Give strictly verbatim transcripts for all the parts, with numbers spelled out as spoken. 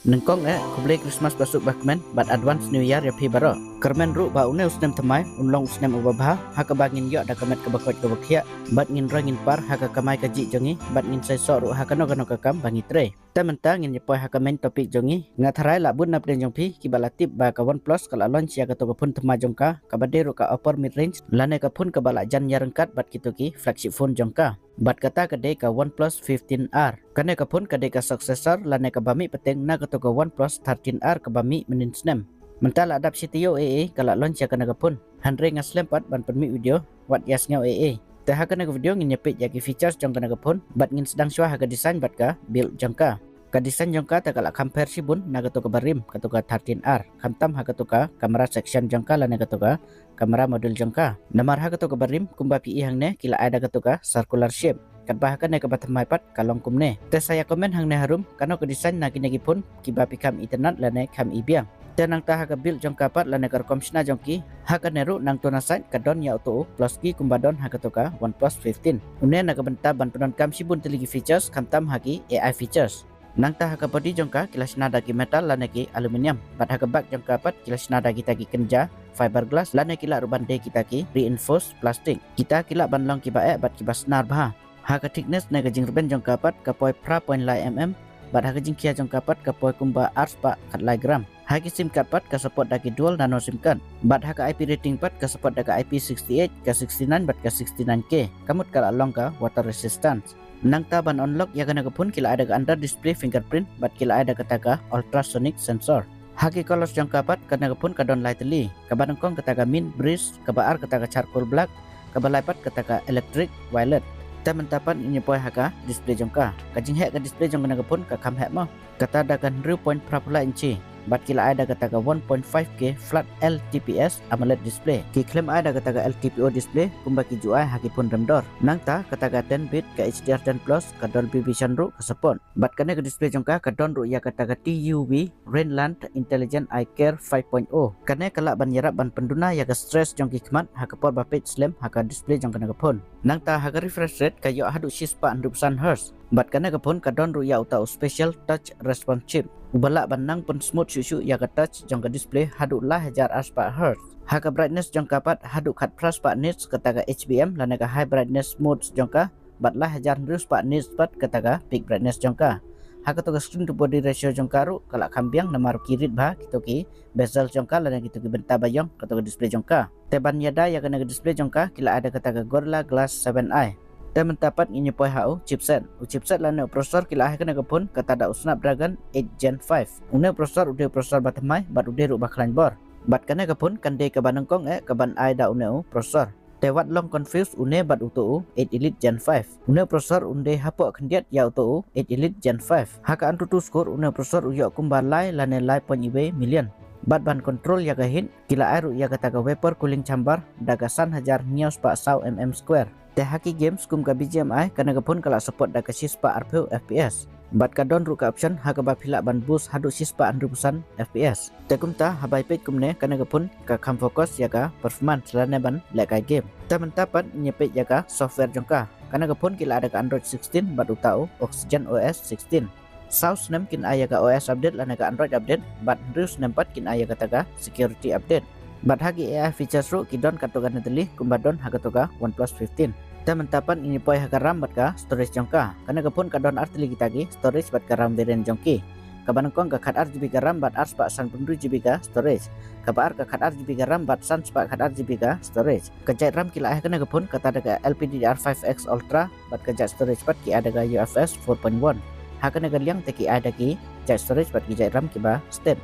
Nyngkong eh, khublei Christmas basuk bakmen bad advance New Year ïa phi baroh. Kyrmen ruh ba une u snem thymmai un long u snem uba bha, ha kaba ngin ïoh da ka met kaba koit kaba khiah bad ngin roi ngin par ha ka kamai kajih jong ngi bad ngin seisoh ruh ha kano kano ka kam ba ngi trei. Te mynta ngin ïa poi ha ka main topic jong ngi. Nga tharai lah bun napdeng jong phi kiba la tip ba ka OnePlus ka la launch ïa kato ka phone thymmai jong ka, kaba dei ruh ka upper mid range lane ka phone kaba la jan ïaryngkat bad kito ki flagship phone jong ka. Bad kata ka dei ka OnePlus fifteen R. Kane ka phone ka dei ka successor lane kaba mih pateng na kato ka OnePlus thirteen R kaba mih mynnin snem. Mynta la dap shi taïew ei ei ka la launch ïa kane ka phone. Hynrei nga slem pat ban pynmih video, wat ïa sngew ei ei. Te ha kane ka video ngin ïa peit ïa ki features jong kane ka phone bad ngin sdang shuwa ha ka design bad ka build jong ka. Ka design jong ka te ka la kham pher shibun na kato ka barim, kato ka thirteen R. Khamtam ha kato ka camera section jong ka lane kato ka camera module jong ka. Namar ha kato ka barim kumba phi i hangne ki la ai da kato ka circular shape. Katba ha kane kaba thymmai pat ka long kumne. Te sa ïa comment hangne harum, kano ka design na kine ki phone kiba phi kham itynnad lane kham i biang. Te nangta ha ka build jong ka pat lane ka rukom shna jong ki, ha kane ruh nangto na side ka don ïa uto u plus key kumba don ha kato ka OnePlus fifteen. Une na ka bynta ban pyndonkam shibun tylli ki features khamtam ha ki A I features. Nangta ha ka body jong ka ki la shna da ki metal lane ki aluminium. Bad ha ka back jong ka pat ki la shna da kita ki kynja fiberglass lane ki lah ruh ban dei kita ki reinforced plastic. Kita ki lah ban long kiba eh bad kiba snar bha. Ha ka thickness ne ka jingrben jong ka pat ka poi phra point lai mm. Bad ha ka jingkhia jong ka pat ka poi kumba ar spah khatlai gram. Ha ki sim card pat ka support da ki dual nano sim card. Bad ha ka I P rating pat ka support da ka I P sixty-eight, ka sixty-nine bad ka sixty-nine K. Ka mut ka la long ka water resistance. Nangta ban unlock ïa kane ka phone ki la ai da ka under display fingerprint bad ki la ai da kata ka ultrasonic sensor. Ha ki colors jong ka pat kane ka phone ka don lai tylli. Kaba nyngkong kata ka mint breeze, kaba ar kata ka charcoal black, kaba lai pat kata ka electric violet. Te mynta pat ngin ïa poi ha ka display jong ka. Ka jingheh ka display jong kane ka phone ka kham heh mo. Kata da ka hynriew point phra phew lai inchi. Bad ki la ai da kata ka one point five K flat L T P S AMOLED display. Ki khlem ai da kata ka L T P O display kumba ki ju ai ha ki phone rem dor. Nangta kata ka ten bit ka H D R ten plus ka Dolby Vision ruh ka support. Bad kane ka display jong ka ka don ruh ïa kata ka T U V Rainland Intelligent Eye Care five point oh. Kane ka lah ban ïarap ban pynduna ïa ka stress jong ki khmat ha ka por ba peit slem ha ka display jong kane ka phone. Nangta ha ka refresh rate ka ïoh haduh shispah hynriewphew san hertz. Bad kane ka phone ka don ruh ïa uta u special touch response chip uba lah ban nang pynsmooth shuh shuh ïa ka touch jong ka display haduh lai hajar ar spah hertz. Ha ka brightness jong ka pat haduh khatphra spah nits kata ka H B M lane ka high brightness mode jong ka, bad lai hajar hynriew spah nits pat kata ka peak brightness jong ka. Ha kato ka screen to body ratio jong ka ruh ka la kham biang namar ki rit bha kito ki bezel jong ka lane kito ki bynta ba ïong kato ka display jong ka. Te ban ïada ïa kane ka display jong ka ki la ai da kata ka Gorilla Glass seven i. Te mynta pat ngin ïa poi ha u chipset. U chipset lane u processor ki la ai ha kane ka phone kata da u Snapdragon eight Gen five. Une u processor u dei u processor ba thymmai bad u dei ruh ba khlaiñ bor. Bad kane ka phone kan dei kaba nyngkong eh kaban ai da une u processor. Te wat long confuse une bad uto u eight Elite Gen five. Une u processor un dei hapoh khyndiat ïa uto u eight Elite Gen five. Ha ka AnTuTu score une u processor u ïoh kumba lai lane lai point iwei million. Bad ban control ïa ka heat ki la ai ruh ïa kata ka vapor cooling chamber da ka san hajar hynñiew spah saw mm square. Te ha ki games kum ka B G M I kane ka phone ka la support da ka shispah arphew F P S. Bad ka don ruh ka option ha kaba phi lah ban boost haduh shispah hynriewphew san F P S. Te kumta haba ïa peit kumne kane ka phone ka kham focus ïa ka performance lane ban lehkai game. Te mynta pat ngin ïa peit ïa ka software jong ka. Kane ka phone ki la ai da ka Android sixteen bad uta u Oxygen O S sixteen. Saw snem kin ai ïa ka O S update lane ka Android update bad hynriew snem pat kin ai ïa kata ka security update. Bad ha ki A I features ruh ki don katto katne tylli kumba don ha kato ka OnePlus fifteen. Te mynta pat ngin ïa poi ha ka RAM bad ka storage jong ka. Kane ka phone ka don ar tylli kita ki storage bad ka RAM variant jong ki. Kaba nyngkong ka khat ar GB ka RAM bad ar spah san phew hynriew GB ka storage. Kaba ar ka khat ar GB ka RAM bad san spah khat ar GB ka storage. Ka jait RAM ki la ai ha kane ka phone kata da ka L P D D R five X Ultra bad ka jait storage pat ki ai da ka U F S four point one. Ha kane ka liang te ki ai da ki jait storage bad ki jait RAM kiba stet.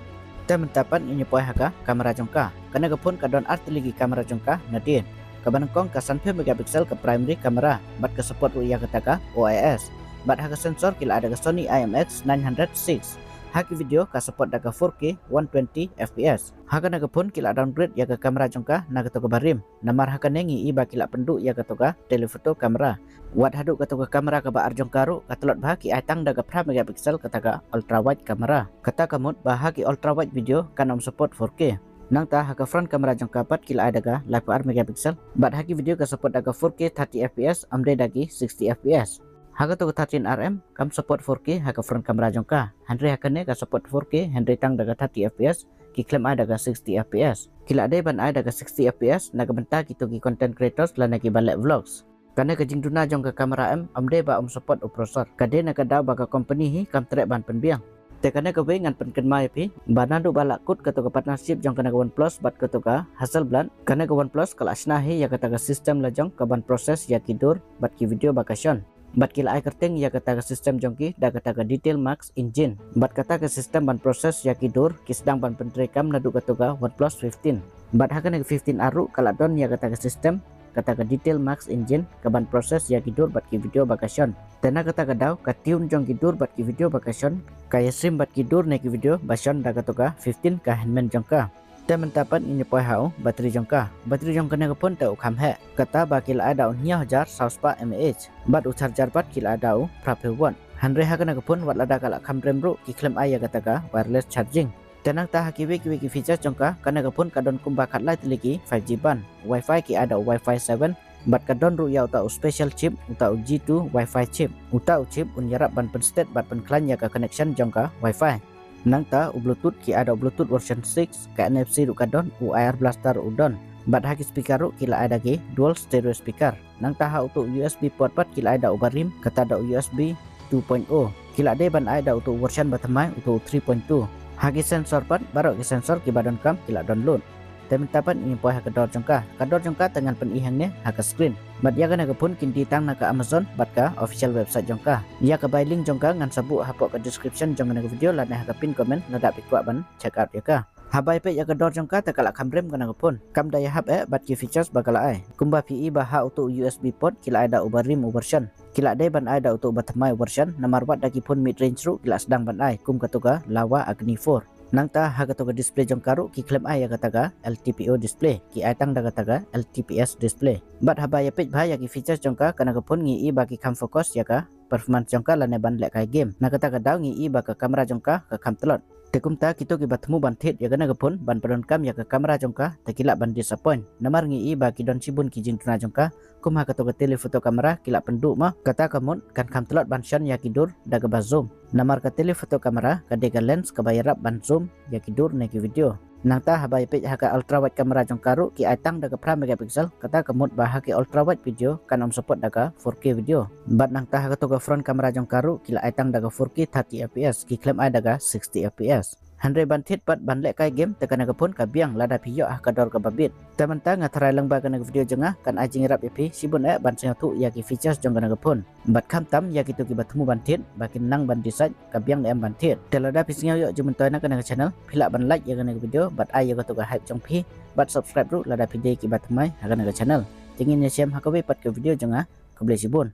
Te mynta pat ngin ïa poi ha ka camera jong ka. Kane ka phone ka don ar tylli ki camera jong ka nadien. Kaba nyngkong ka sanphew megapixel ka primary camera bad ka support ruh ïa kata ka O I S. Bad ha ka sensor ki la ai da ka Sony I M X nine hundred six. Ha ki video ka support da ka four K one twenty F P S. Ha kane ka phone ki la downgrade ïa ka camera jong ka na kato kaba rim. Namar ha kane ngi i ba ki la pynduh ïa kato ka telephoto camera. Wat haduh kato ka camera kaba ar jong ka ruh ka tlot bha ki ai tang da ka phra megapixel kata ka ultra wide camera. Kata ka mut ba ha ki ultra wide video kan ym support four K. Nangta ha ka front camera jong ka pat ki la ai da ka laiphew ar megapixel. Bad ha ki video ka support da ka four K thirty F P S ym dei da ki sixty F P S. Ha kato ka thirteen R M kam support four K ha ka front camera jong ka. Hynrei ha kane ka support four K hynrei tang da ka thirty F P S, ki khlem ai da ka sixty F P S. Ki la dei ban ai da ka sixty F P S na ka bynta kito ki content creators lane ki ba leh vlogs. Kane ka jingduna jong ka camera em, ym dei ba ym support u processor. Ka dei na ka daw ba ka company hi kam treh ban pynbiang. Te kane kawei ngan pynkynmaw ïa phi ba naduh ba la kut kato ka partnership jong kane ka OnePlus bad kato ka Hasselblad, kane ka OnePlus ka la shna hi ïa kata ka system la jong ka ban process ïa ki dur bad ki video ba ka shon. Bad ki la ai kyrteng ïa kata ka system jong ki da kata ka Detail Max Engine. Bad kata ka system ban process ïa ki dur ki sdang ban pyntreikam naduh kato ka OnePlus fifteen. Bad ha kane ka fifteen R ruh ka la don ïa kata ka system, kata ka Detail Max Engine, ka ban process ïa ki dur bad ki video ba ka shon. Te na kata ka daw ka tune jong ki dur bad ki video ba ka shon ka ïasyriem bad ki dur ne ki video ba shon da kato ka fifteen ka hynmen jong ka. Te mynta pat ngin ïa poi ha u battery jong ka. Battery jong kane ka phone te u kham heh. Kata ba ki la ai da u hynñiew hajar saw spah mAh. Bad u charger pat ki la ai da u phra phew watt. Hynrei ha kane ka phone wat lada ka la kham rem ruh ki khlem ai ïa kata ka wireless charging. Te nangta ha kiwei kiwei ki features jong ka, kane ka phone ka don kumba khatlai tylli ki five G band. Wi-Fi ki ai da u Wi-Fi seven, bad ka don ruh ïa uta u special chip, uta u G two Wi-Fi chip. Uta u chip un ïarap ban pynstet bad pynkhlaiñ ïa ka connection jong ka Wi-Fi. Nangta u Bluetooth ki ai da u Bluetooth version six, ka N F C ruh ka don, u I R Blaster u don. Bad ha ki speaker ruh ki la ai da ki dual stereo speaker. Nangta ha uto u U S B port pat ki la ai da u barim, kata da u U S B two point oh. Ki la dei ban ai da uto u version ba thymmai, uto u three point two. Ha ki sensor pat, baroh ki sensor ki ba donkam ki la download. Te mynta pat ngin poi ha ka dor jong ka. Ka dor jong ka te ngan pyni hangne ha ka screen. Bad ïa kane ka phone kin die tang na ka Amazon bad ka official website jong ka. Ïa ka buy link jong ka ngan sa buh hapoh ka description jong kane ka video lane ha ka pin comment lada phi kwah ban check out ïa ka. Haba ïa peit ïa ka dor jong ka te ka la kham rem kane ka phone. Kam da ïahap eh bad ki features ba ka la ai. Kumba phi i ba ha uto u U S B port ki la ai da u barim u version. Ki la dei ban ai da uto u ba thymmai u version, namar wat da ki phone mid range ruh ki la sdang ban ai, kum kato ka Laowa Agni four. Nangta ha kato ka display jong ka ruh ki khlem ai ïa kata ka L T P O display, ki ai tang da kata ka L T P S display. Bad haba ïa peit bha ïa ki features jong ka, kane ka phone ngi i ba ki kham focus ïa ka performance jong ka lane ban lehkai game. Na kata ka daw ngi i ba ka camera jong ka ka kham tlot. Te kumta kito ki ba thmu ban thied ïa kane ka phone ban pyndonkam ïa ka camera jong ka te ki lah ban disappoint. Namar ngi i ba ki don shibun ki jingduna jong ka, kum ha kato ka telephoto camera ki lah pynduh ma, kata ka mut kan kham tlot ban shon ïa ki dur da kaba zoom. Namar ka telephoto camera ka dei ka lens kaba ïarap ban zoom ïa ki dur ne ki video. Nangta haba ïa peit ha ka ultra wide camera jong ka ruh ki ai tang da ka phra megapixel, kata ka mut ba ha ki ultra wide video kan ym support da ka four K video. Bad nangta ha kato ka front camera jong ka ruh ki la ai tang da ka four K thirty F P S, ki khlem ai da ka sixty F P S. Hynrei ban thied pat ban lehkai game te kane ka phone ka biang lada phi ïoh ha ka dor kaba bit. Te mynta nga tharai lang ba kane ka video jong nga kan ai jingïarap ïa phi shibun eh ban sngewthuh ïa ki features jong kane ka phone. Bad khamtam ïa kito ki ba thmu ban thied ba kin nang ban decide ka biang ne em ban thied. Te lada phi sngew ïoh jingmyntoi na kane ka channel, phi lah ban like ïa kane ka video bad ai ïa kato ka hype jong phi, bad subscribe ruh lada phi dei ki ba thymmai ha kane ka channel. Te ngin ïa shem ha kawei pat ka video jong nga. Khublei shibun.